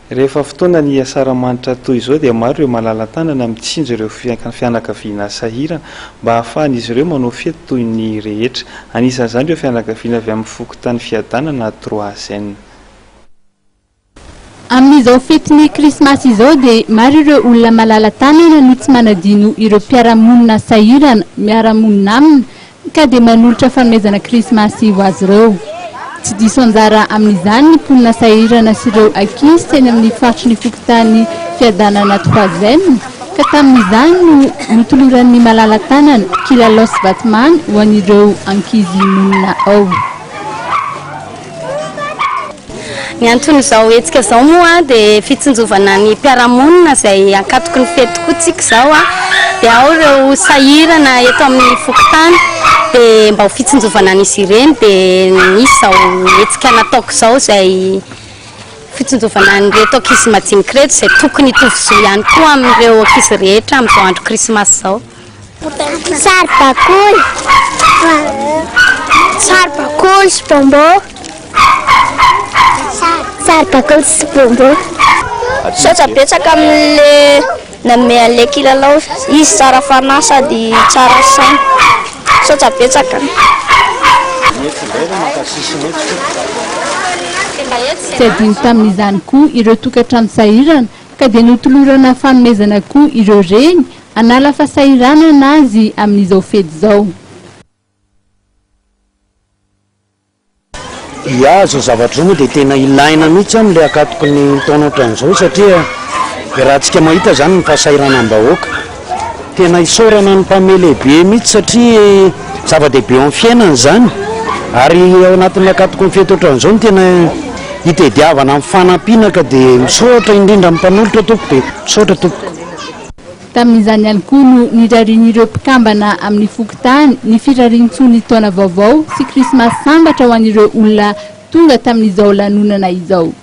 Rehefa fotoana ny asaramanitra toy izao dia maro ireo malala-tanana mitsinjo ireo fianakaviana sahirana mba hahafahan'izy ireo manao fety toy ny rehetra. Anisan'izany ireo fianakaviana avy amin'ny fokontany Fiadanana Troisième. Amin'izao fetin'ny krismasy izao dia maro ireo olona malala-tanana no tsy manadino ireo mpiara-monina sahirana miara-monina aminy ka dia manolotra fanomezana krismasy ho azy ireo. Tsy diso anjara amin'izany ny mponina sahirana sy ireo ankizy teny amin'ny faritry ny fokontany Fiadanana Troisième ka tamin'izany no notoloran'ny malala-tanana kilalao sy vatomamy ho an'ireo ankizy monina ao. Ny anton'izao hetsika izao moa dia fitsinjovana ny mpiara-monina izay ankatoky ny fety tokoa tsika izao dia ao ireo sahirana eto amin'ny fokontany dia mba ho fitsinjovana an'izy ireny dia nisy izao hetsika nataoko izao izay fitsinjovana an'ireto ankizy madinika ireto izay tokony hitovy zo ihany koa amin'ireo ankizy rehetra amin'izao andro krismasy izao. Saribakoly, saribakoly sy bonbon, saribakoly sy bonbon. Misaotra betsaka amin'le nanome an'le kilalao, izy tsara fanahy sady tsara saina. Misaotra betsaka. Tsy adino tamin'izany koa ireo tokantrano sahirana ka dia notolorana fanomezana koa ireo reny Hanala fahasahiranana azy amin'izao fety izao. Ia, izao zavatra izao moa dia tena ilaina mihitsy amin'ilay ankatoky ny taona ohatran'izao satria iarahantsika mahita izany ny fahasahiranam-bahoaka. Tena isaorana ny mpanome lehibe mihitsy satria zava-dehibe eo amin'ny fiainana izany ary ao anatin'ny ankatoky ny fety ohatran'izao no tena itediavana ny fanampiana ka dia misaotra indrindra amin'ny mpanolotra tompoko dia misaotra tompoko. Tamin'izany ihany koa no nirarian'ireo mpikambana amin'ny fokontany ny firariantsoa ny taona vaovao sy krismasy sambatra ho an'ireo olona tonga tamin'izao lanonana izao.